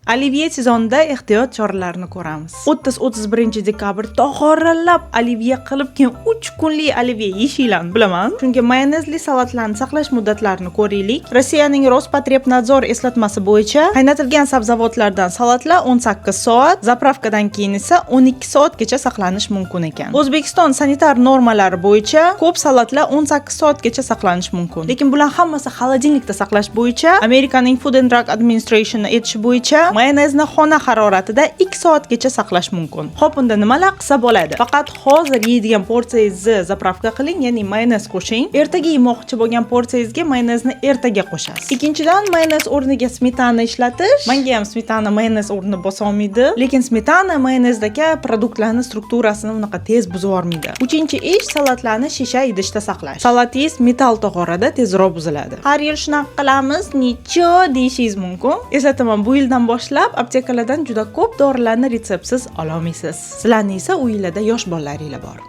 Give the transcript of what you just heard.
Olivye sezonida ehtiyot choralarini ko'ramiz. 30-31 dekabr tog'oralab olivye qilib, keyin 3 kunlik olivye yeyishinglarni bilaman. Chunki mayonezli salatlarni saqlash muddatlarini ko'raylik. Rossiyaning Rospotrebnadzor eslatmasi bo'yicha qaynatilgan sabzavotlardan salatlar 18 soat, заправка dan keyin esa 12 soatgacha saqlanish mumkin ekan. O'zbekiston sanitar normalari bo'yicha ko'p salatlar 18 soatgacha saqlanishi mumkin. Lekin bular hammasi холодильник da saqlash bo'yicha. Amerikaning Food and Drug Administration aytishi bo'yicha mayonezni xona haroratida 2 soatgacha saqlash mumkin. Xo'p, unda nimalar qilsa bo'ladi? Faqat hozir yeydigan porsiyangizni заправка qiling, ya'ni mayonez qo'shing. Ertaga yemoqchi bo'lgan porsiyangizga mayonezni ertaga qo'shasiz. Ikkinchidan, mayonez o'rniga smetana ishlatish. Menga ham smetana mayonez o'rnini bosa olmaydi, lekin smetana mayonezdagi produktlarni strukturasini unaqa tez buzib yubormaydi. Uchinchi ish, salatlarni shisha idishda saqlash. Salatingiz metall tog'orada tezroq buziladi. Har yil shunaqa qilamiz, ничё deyishingiz mumkin. Eslataman, bu yildan boshlab aptekalardan juda ko'p dorilarni retseptsiz ololmaysiz. Sizlarning esa uylarda yosh bolalaringlar bor.